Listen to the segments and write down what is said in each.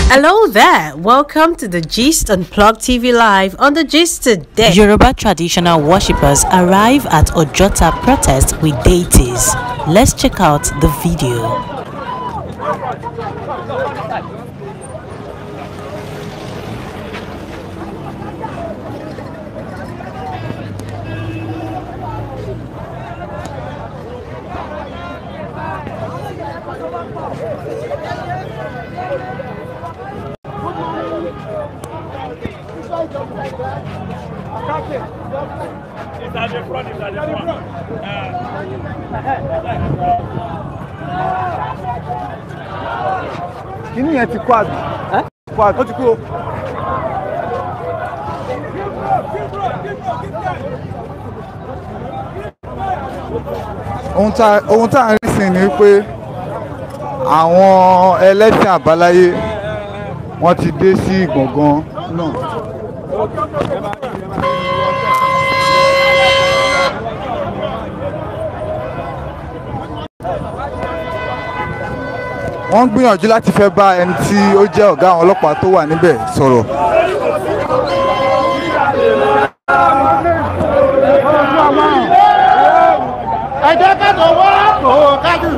Hello there. Welcome to the Gist Unplugged TV Live on the Gist today. Yoruba traditional worshippers arrive at Ojota protest with deities. Let's check out the video. It's at the front, it's at the front. Kíní yẹn ti kú àbí? Kú àbí? Ó ti kú o. Ohun tá à ń rí sí ni pé àwọn ẹlẹ́sìn àbáláyé wọ́n ti dé sí gbọ̀ngàn náà. Wọ́n ń gbìyànjú láti fẹ́ bá ẹni tí ó jẹ́ ọ̀gá àwọn ọlọ́pàá tó wà níbẹ̀ sọ̀rọ̀. Ẹ jẹ́ ká tó wá kó kájú.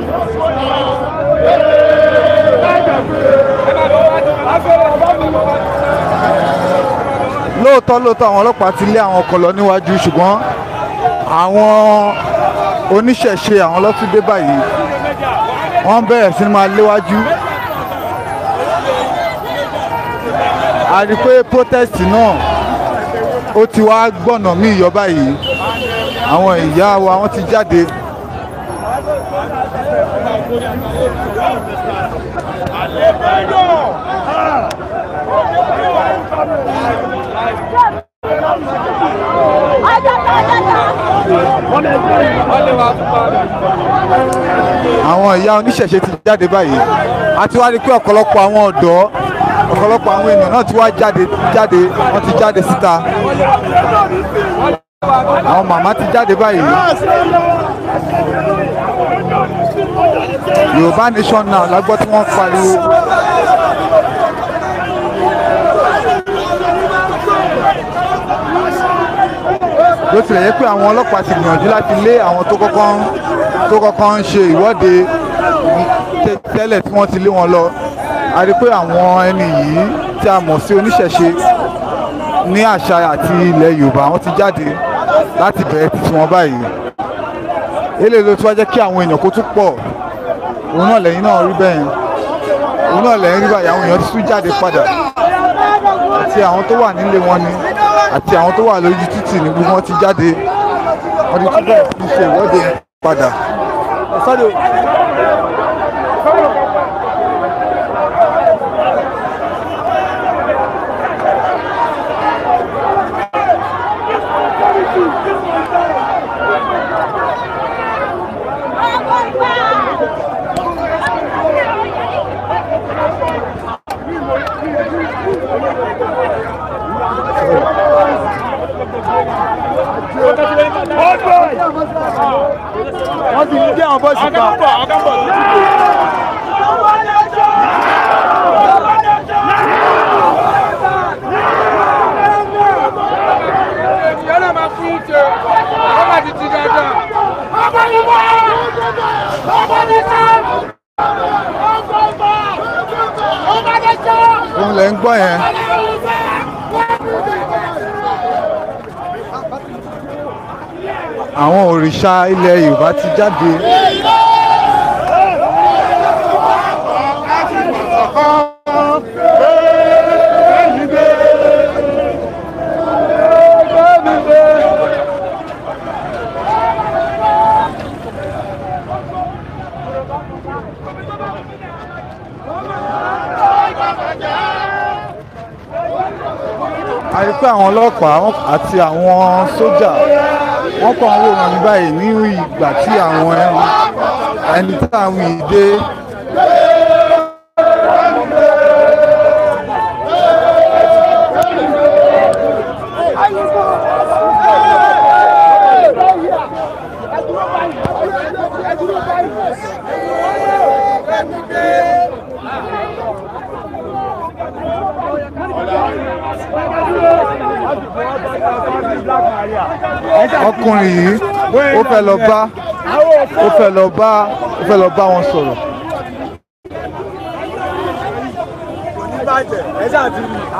Lóòótọ́ lóòótọ́ àwọn ọlọ́pàá ti lé àwọn ọkọ̀ lọ níwájú, ṣùgbọ́n àwọn oníṣẹ̀ṣe àwọn ló tún dé báyìí, wọ́n bẹ̀rẹ̀ sí ní máa léwájú. A rí pé protest náà ó ti wá gbọ̀nà míì yọ báyìí, àwọn ìyá wa wọ́n ti jáde. Àwọn ìyá oníṣẹ̀ṣe ti jáde báyìí, a ti wá rí pé ọ̀pọ̀lọpọ̀ àwọn ọ̀dọ́, ọ̀pọ̀lọpọ̀ àwọn ènìyàn náà ti wá jáde jáde, wọ́n ti jáde síta. Àwọn màmá ti jáde báyìí. Yorùbá Nation Now la gbọ́ tí wọ́n pariwo. Bó tilẹ̀ jẹ́ pé àwọn ọlọ́pàá ti gbìyànjú láti lé àwọn tó kọ́kọ́ ń ṣe ìwọ́de tẹ́lẹ̀ tí wọ́n ti lé wọn lọ. A rí pé àwọn ẹni yìí tí a mọ̀ sí oníṣẹ̀ṣe ní àṣà àti ilẹ̀ Yorùbá wọ́n ti jáde láti bẹ̀rẹ̀ títí wọn báyìí. Eléyìí ló tún wá jẹ́ kí àwọn èèyàn kó tún pọ̀. Òun náà lẹ́yìn náà rí bẹ́ẹ̀. Òun náà lẹ́yìn rí báyìí, àwọn èèyàn tún jáde padà. Àti àwọn tó wà nílé wọn ni àti àwọn tó wà lójú títì ní gbogbo wọn ti jáde. Wọ́n ti tún bẹ̀rẹ̀ sí ṣe ìwọ́de padà. Wọ́n ti dé àwọn bọ́ọ̀sì pa. Òun lẹ̀ ń gbọ́ yẹn. Àwọn òrìṣà ilẹ̀ Yorùbá ti jáde. A rí pé àwọn ọlọ́pàá àti àwọn sójà wọ́n kàn ń wòran ní báyìí ní ìgbà tí àwọn ẹni tá à ń wí dé. Ọkùnrin yìí ó fẹ́ lọ bá ó fẹ́ lọ bá ó fẹ́ lọ bá wọn sọ̀rọ̀.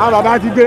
Àwọn bàbá ti dé.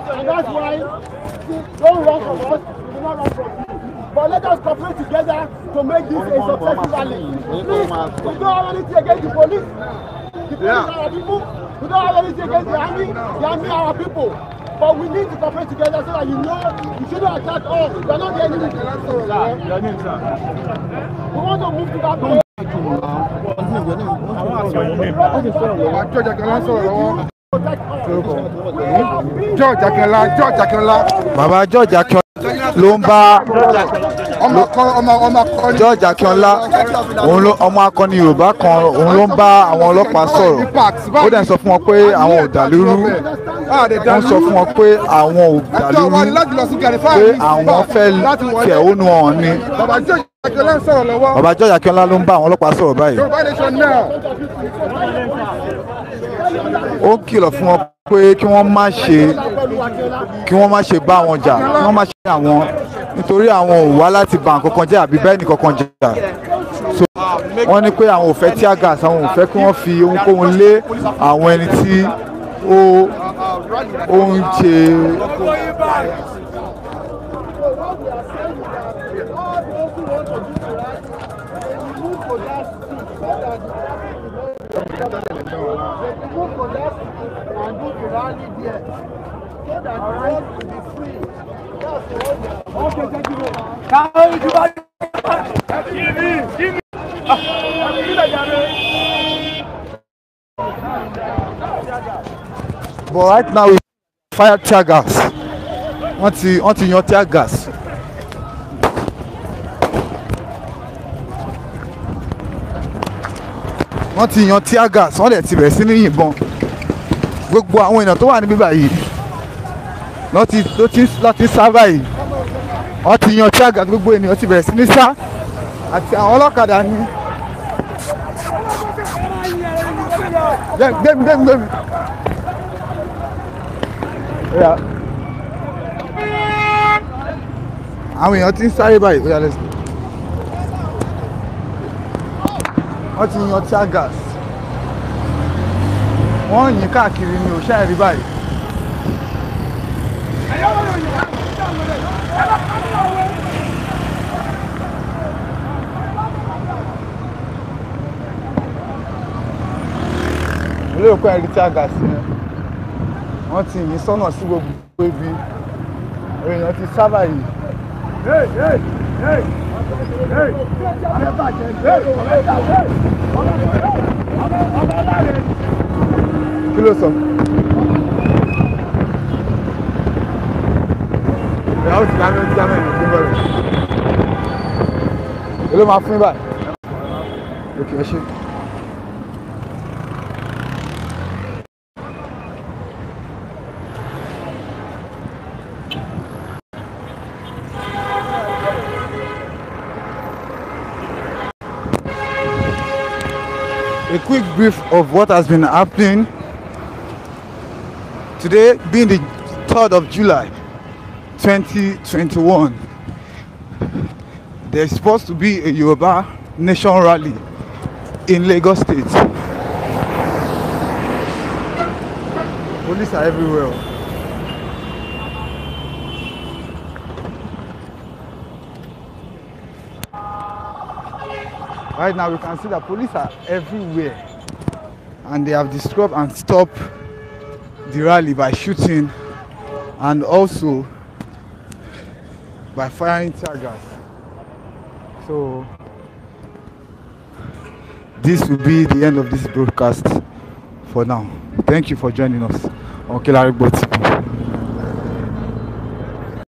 And that's why, see, don't run from us, we do not run from you. But let us cooperate together to make this a successful rally. Please, we don't have anything against the police. The police are our people. We don't have anything against the army. The army are our people. But we need to cooperate together so that you know you shouldn't attack us. We are not the enemy. We want to move to that place. George Akínọlá, George Akínọlá. Bàbá George Akínọlá ló ń bá George Akínọlá, òun ló ọmọ akọni Yorùbá kan, òun ló ń bá àwọn ọlọ́pàá sọ̀rọ̀. Ó dẹ̀ sọ fún wọn pé àwọn ò dàlúrú. Wọ́n sọ fún wọn pé àwọn ò dàlúrú, pé àwọn fẹ́ fẹ̀hónú hàn ni. Bàbá George Akínọlá ń sọ̀rọ̀ lọ́wọ́. Bàbá George Akínọlá ló ń bá àwọn ọlọ́pàá sọ̀rọ̀ báyìí. Yorùbá nation now. Ó ń kìlọ̀ fún wọn pé kí wọ́n má ṣe bá wọn jà, kí wọ́n má ṣe àwọn, nítorí àwọn ò wá láti bà nǹkan kan jẹ́ àbí bẹ́ẹ̀ nìkan kan jà. So wọ́n ní pé àwọn ò fẹ́ tear gas, àwọn ò fẹ́ kí wọ́n fi ohunkóhun lé àwọn ẹni tí ó ń ṣe. But right now we fire tear gas. Wọ́n ti yan tear gas. Wọ́n ti yan tear gas, wọ́n dẹ̀ ti bẹ̀rẹ̀ sí ní yìnbọn. Gbogbo àwọn èèyàn tó wà níbí báyìí ló ti sá báyìí. Wọ́n ti yan tear gas, gbogbo ènìyàn ti bẹ̀rẹ̀ sí ní sá, àti àwọn ọlọ́kadà ni. Gbẹ̀mí gbẹ̀mí gbẹ̀mí. Àwọn èèyàn ti ń sáré báyìí. Ó yá, let's go. Wọ́n ti yan tear gas, wọ́n yìn káàkiri ní òṣà ẹ̀rí báyìí. Olóòkú ẹ̀rí tear gas yẹn, wọ́n ti yìn sọ́nà sí gbogbo ibi, èèyàn ti sábà yìí. Kí ló sọ? Ìyàwó ti dáná ti dáná ìlú fún bọ́ọ̀lù. Èló máa fún báyìí? Òkè ẹ ṣe. A quick brief of what has been happening today, being the 3rd of July 2021. There's supposed to be a Yoruba Nation rally in Lagos State. Police are everywhere. Right now we can see that police are everywhere and they have disrupted and stopped the rally by shooting and also by firing tear gas. So this will be the end of this broadcast for now. Thank you for joining us on Kilarigbo TV.